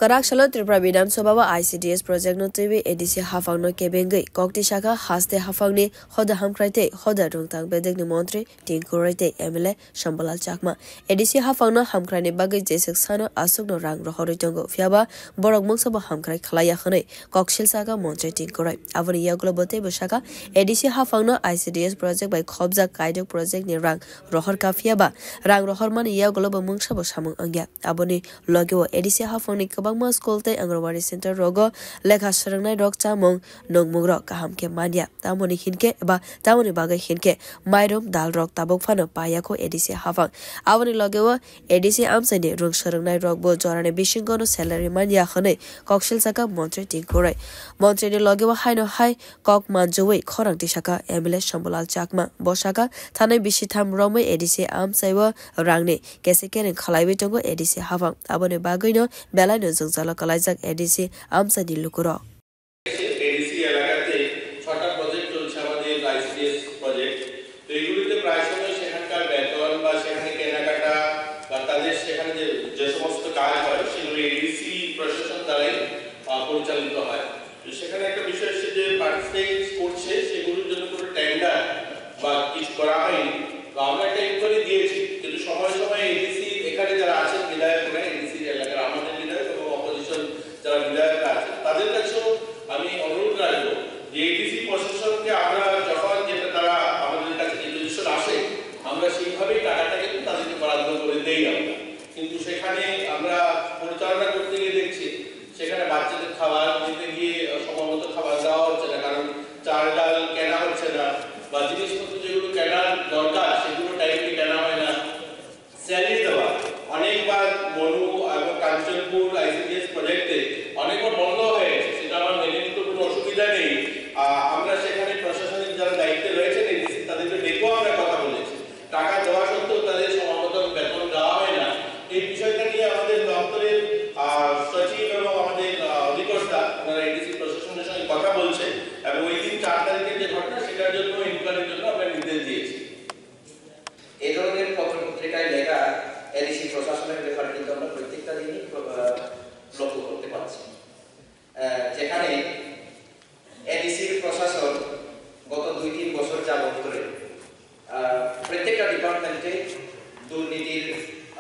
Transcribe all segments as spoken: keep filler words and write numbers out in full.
Kwrak salo Tripura Bidhan Sabha o I C D S project no twiwi A D C haphang no kebengwi kokti sakha haste haphang ni hoda hamkrai tei hoda rwngthang bedek ni montri Tinku Roy tei M L A Shambhalal Chakma. A D C haphang no hamkrai ni bagwi jeswk sano aswk no rang rohorwi tongo, phiyaba borok mungsa bo hamkrai khlai ya hwnwi koksil sakha montri Tinku Roy. Aboni yagulo bo teibo sakha A D C haphang no I C D S project bai khobjak kaidok project ni rang rohor kha, phiyaba rang rohor mani yagulo bo mungsa bo samung wngya. Aboni loge o A D C haphang ni kwbangma school tei Anganwadi center rogo lekha swrwngnai rok chamung nungmung rok kaham khe manya. Tamoni hinkhe eba tamoni bagwi hinkhe mairum dal rok tabuk phano paiya kho A D C haphang. Aboni loge o A D C amchai ni rung swrwngnai rok bo jorani bisingo no salary manya hwnwi koksil sakha montri Tinku Roy. Montri ni loge o haino hai kok manjui khorang tisakha M L A Shambhalal Chakma. Bo sakha thanai bisitham romwi A D C amchai o rangni kese kereng khlaiwi tongo A D C haphang. Aboni bagwino belaino jwngjalo kwlaijak A D C amchaini lukurok. A D C এলাকাতে ছটা প্রজেক্ট চলছে আমাদের ICDS project. তো এগুলিতে প্রায় সময় সেখানকার বেতন বা সেখানে কেনাকাটা বা তাদের সেখানে যে, যে সমস্ত কাজ হয় সেগুলো এডিসি প্রশাসন দ্বারাই, আহ, পরিচালিত হয়। তো সেখানে একটা বিষয় এসেছে যে পার্টিসিপেন্টস করছে সেগুলোর জন্য কোনো টেন্ডার বা কিছু করা হয়নি। তো আমরা একটা ইনকোয়ারি দিয়েছি, কিন্তু সময় সময় এডিসি এখানে যারা আছেন বিধায়ক, ওরা এডিসি এলাকার আমাদের বিধায়ক এবং অপোজিশন যারা বিধায়করা আছেন তাদের কাছেও আমি অনুরোধ রাখবো যে এডিসি প্রশাসনকে আমরা যখন যেটা তারা আমাদের কাছে রিকুইজিশন আসে আমরা সেইভাবেই টাকাটা কিন্তু তাদেরকে বরাদ্দ করে দেই আমরা। কিন্তু সেখানে আমরা পরিচালনা করতে গিয়ে দেখছি সেখানে বাচ্চাদের খাবার দিতে গিয়ে সময় মতো খাবার দেওয়া হচ্ছে না, কারণ চাল ডাল কেনা হচ্ছে না বা জিনিসপত্র যেগুলো কেনার দরকার সেগুলো টাইমলি কেনা হয় না। স্যালারি দেওয়া অনেকবার মনু এবং কাঞ্চনপুর আইসিডিএস প্রজেক্টে অনেকবার বন্ধ হয়ে গেছে, সেটা আমার মেনে নিতে কোনো অসুবিধা নেই। আহ, আমরা সেখানে প্রশাসনিক যারা দায়িত্বে রয়েছেন এডিসি তাদেরকে ডেকেও আমরা কথা বলেছি। টাকা দেওয়া সত্ত্বেও তাদের সময় মতো বেতন দেওয়া হয় না। এই বিষয়টা নিয়ে আমাদের দপ্তরের, আহ, সচিব এবং আমাদের, আহ, অধিকর্তা ওনারা এডিসি প্রশাসনের সঙ্গে কথা বলছে এবং ওই দিন চার তারিখের যে ঘটনা সেটার জন্য ইনকোয়ারির জন্য আমরা নির্দেশ দিয়েছি। এই ধরনের পত্রপত্রিকায় লেখা এডিসি প্রশাসনের ব্যাপারে কিন্তু আমরা প্রত্যেকটা দিনই প্র-, আহ, লক্ষ্য করতে পারছি। আহ, যেখানে এডিসির প্রশাসন গত দুই তিন বছর যাবত করে, আহ, প্রত্যেকটা ডিপার্টমেন্টে দুর্নীতির,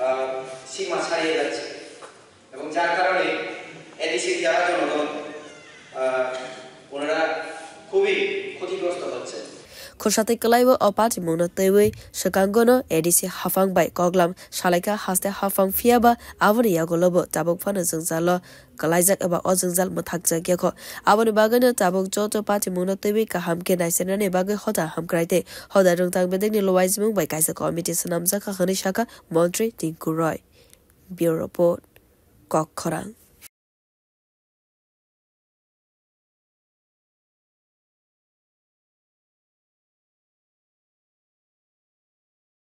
আহ, সীমা ছাড়িয়ে যাচ্ছে এবং যার কারণে এডিসির যারা জনগণ, আহ, ওনারা খুবই ক্ষতিগ্রস্ত হচ্ছেন। Khosatwi kwlaiwi o patimungno twiwi swkangono A D C haphang bai koklam salaikha haste haphang, phiyaba aboni yagulobo tabuk phano jwngjalo kwlaijak eba o jwngjal mwthakjak yakho. Aboni bagwino tabuk joto patimungno twiwi kaham khe naisinani bagwi hoda hamkrai tei hoda rwngthang bedekni luaijimung bai kaisa committee swnamjakha hwnwi sakha Montri Tinku Roy. Bureau Report, Kokkhorang.